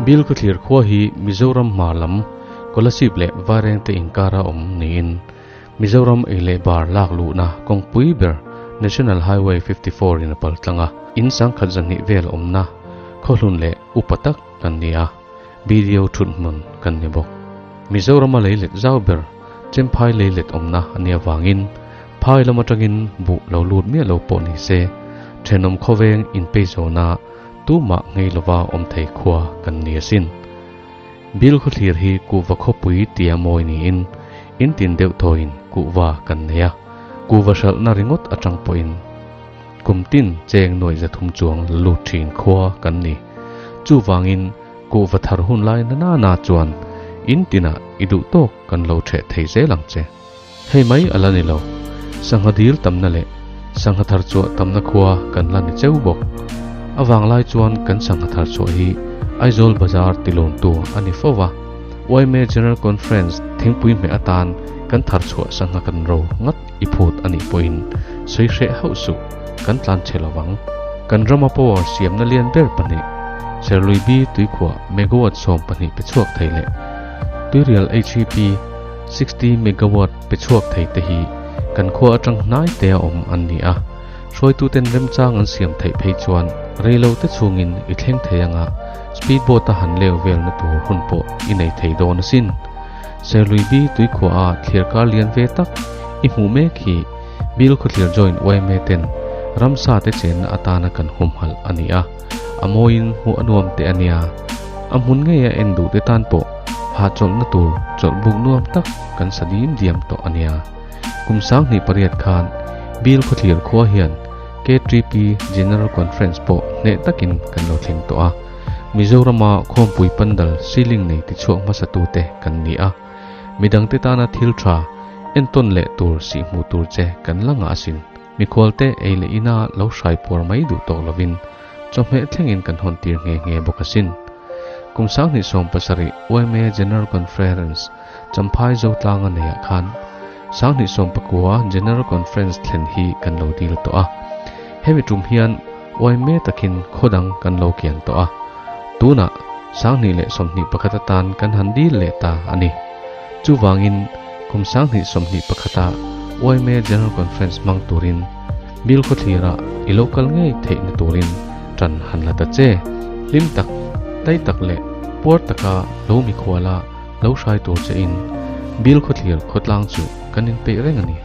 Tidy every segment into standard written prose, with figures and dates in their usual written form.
Bilkhawthlir khua hi Mizoram hmar lam Kolasib leh Vairengte inkara awm niin Mizoram ei leh bar lak luhna kawngpui ber National Highway 54 in a pal tlang a, in sangkhat zahnih vel awmna khawhlun leh upa tak kan ni a, BDO thut hmun kan ni bawk. Mizorama leilet zau ber Chemphai leilet awmna a nih avangin phai lam atangin buh lo lut miah lo pawh ni se, thenawm khawveng inpeizawna tumah nghei lova awm thei khua kan ni asin. Bil khawthlir hi kuhva khawpui tia mawi niin in tin deuh thawiin kuhva kan nei a, kuhva hralhna ringawt atang pawhin kum tin cheng nuaih zathum chuang la lut thin khua kan ni. Chuvangin kuhva thar hun lai na nana chuan in tinah i duh tawk kan lo theh thei zel ang che. Hei mai a la ni lo, sangha dil tamna leh sangha thar chhuah tamna khua kan la ni cheu bawk. A vanglai chuan kan sangha thar chhuah hi Aizawl Bazar tilawntu a ni fo va, yma General Conference thingpui hmeh atan kan thar chhuah sangha kan ro ngat i phut a nih pawhin sawi hreh hauh suh, kan tlan chhe lo vang. Kan rama power siamna lian ber pahnih, Serluibi tuikhuah megawatt 12 pe chhuak thei leh Tuirial HEP, 60 megawatt pe chhuak thei te hi kan khua atang hnai te a awm an ni a, hruaituten remchang an siam theih phei chuan reilo te chhungin i thleng thei anga speed boat a han leu velna tur hun pawh i nei thei dawn asin. Serluibi tuikhuah a thlir kar lian ve tak i hmuh mek hi Bilkhawthlir Joint yma ten ramsa te chenna atana kan humhalh a ni a, a mawiin hmuh a nuam teh a nia. A hmun ngei a en duh te tan pawh hahchawlhna tur chawlh buk nuam tak kan sa dim diam tawh a nia. Kum 2008 khan Bil Khawthlir khua hian KTP General Conference pawh hneh takin kan lo thleng tawh a. Mizorama khawmpui pandal ceiling nei tichhuak hmasatute kan ni a. Midangte tana thil tha entawn leh tur sih hmuh tur che kan la ngah asin. Mikhualte ei leh ina lo hrai puar mai duh tawk lovin chawhmeh thlengin kan hawn tir nghe nghe bawk asin. Kum 2017 yma General Conference Champhai Zotlanga neiah khan 2019 General Conference thlen hi kan lo dil tawh a. Hemi tum hian yma takin khaw dang kan lo kian tawh a. Tunah 2021 atan kan han dil leh ta a ni. Chuvangin kum 2021-a yma General Conference hmang turin Bil khawthlirah i lo kal ngei theihna turin ṭan han la ta che. Hlim tak, tlai tak leh puar taka lo mikhuala lo hrai tur che in Bil khawthlir khawtlang chu kan inpeih reng a ni.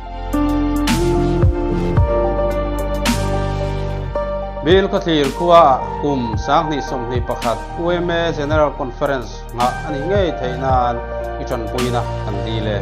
Bil khawthlir khuaah kum 2021 yma General Conference nghah a nih ngei theih nan i ṭanpuina kan dil e.